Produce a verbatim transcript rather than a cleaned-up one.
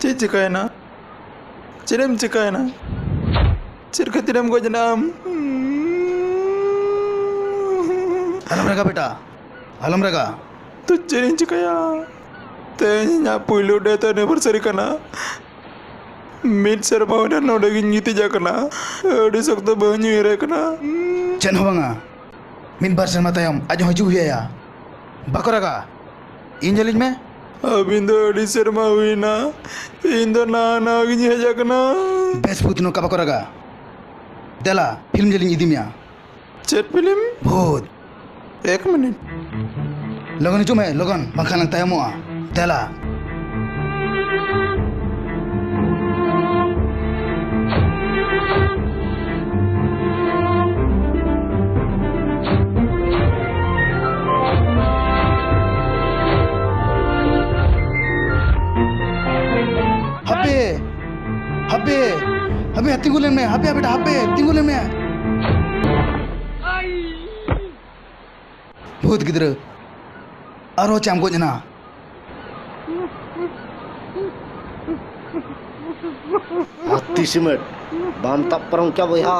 ᱪᱮᱫ ᱪᱤᱠᱟᱹᱭᱮᱱᱟ? ᱪᱮᱫ ᱮᱢ ᱪᱤᱠᱟᱹᱭᱮᱱᱟ? ᱪᱮᱫ ᱠᱷᱟᱹᱛᱤᱨᱮᱢ ᱜᱚᱡ ᱮᱱᱟ ᱟᱢ? ᱟᱞᱚᱢ ᱨᱟᱜᱟ ᱵᱮᱴᱟ, ᱟᱞᱚᱢ ᱨᱟᱜᱟ᱾ ᱛᱚ ᱪᱮᱫ ᱤᱧ ᱪᱤᱠᱟᱹᱭᱟ? ᱛᱮᱦᱮᱧ ᱤᱧᱟᱹᱜ ᱯᱩᱭᱞᱩ death anniversary ᱠᱟᱱᱟ᱾ ᱢᱤᱫ ᱥᱮᱨᱢᱟ ᱦᱩᱭᱱᱟ ᱱᱚᱰᱮ ᱜᱤᱧ ᱜᱤᱛᱤᱡ ᱟᱠᱟᱱᱟ᱾ ᱟᱹᱰᱤ ᱥᱚᱠᱛᱚ ᱵᱟᱹᱦᱩᱧ ᱩᱭᱦᱟᱹᱨᱮ ᱠᱟᱱᱟ᱾ ᱪᱮᱫ ᱦᱚᱸ ᱵᱟᱝᱟ, ᱢᱤᱫ ᱵᱟᱨ ᱥᱮᱨᱢᱟ ᱛᱟᱭᱚᱢ ᱟᱡ ᱦᱚᱸ ᱦᱤᱡᱩᱜ ᱦᱩᱭ ᱟᱭᱟ᱾ ᱵᱟᱠᱚ ᱨᱟᱜᱟ, ᱤᱧ ᱧᱮᱞᱤᱧ ᱢᱮ᱾ ᱟᱹᱵᱤᱱ ᱫᱚ ᱟᱹᱰᱤ ᱥᱮᱨᱢᱟ ᱦᱩᱭᱱᱟ, ᱤᱧ ᱫᱚ ᱱᱟᱣᱟ ᱱᱟᱣᱟ ᱜᱤᱧ ᱦᱮᱡ ᱟᱠᱟᱱᱟ᱾ ᱵᱮᱥ ᱵᱷᱩᱛ, ᱱᱚᱝᱠᱟ ᱵᱟᱠᱚ ᱨᱟᱜᱟ᱾ ᱫᱮᱞᱟ, ᱯᱷᱤᱞᱢ ᱧᱮᱞᱤᱧ ᱤᱫᱤ ᱢᱮᱭᱟ᱾ ᱪᱮᱫ ᱯᱷᱤᱞᱢ? ᱵᱷᱩᱛ᱾ ᱮᱠ ᱢᱤᱱᱤᱴ᱾ ᱞᱚᱜᱚᱱ ᱦᱤᱡᱩᱜ ᱢᱮ, ᱞᱚᱜᱚᱱ, ᱵᱟᱝᱠᱷᱟᱱ ᱞᱟᱝ ᱛᱟᱭᱚᱢᱚᱜᱼᱟ᱾ ᱫᱮᱞᱟ᱾ ᱦᱟᱯᱮ, ᱦᱟᱯᱮ, ᱦᱟᱯᱮ, ᱛᱤᱸᱜᱩ ᱞᱮᱱ ᱢᱮ, ᱦᱟᱯᱮ, ᱦᱟᱯᱮ, ᱦᱟᱯᱮ, ᱛᱤᱸᱜᱩ ᱞᱮᱱ ᱢᱮ᱾ ᱵᱷᱩᱛ ᱜᱤᱫᱽᱨᱟᱹ, ᱟᱨᱦᱚᱸ ᱪᱮᱫ ᱮᱢ ᱜᱚᱡ ᱮᱱᱟ? ᱦᱟᱹᱛᱤ ᱥᱤᱢᱮᱱᱴ, ᱵᱟᱢ ᱛᱟᱵ ᱯᱟᱨᱚᱢ ᱠᱮᱭᱟ ᱵᱚᱭᱦᱟ᱾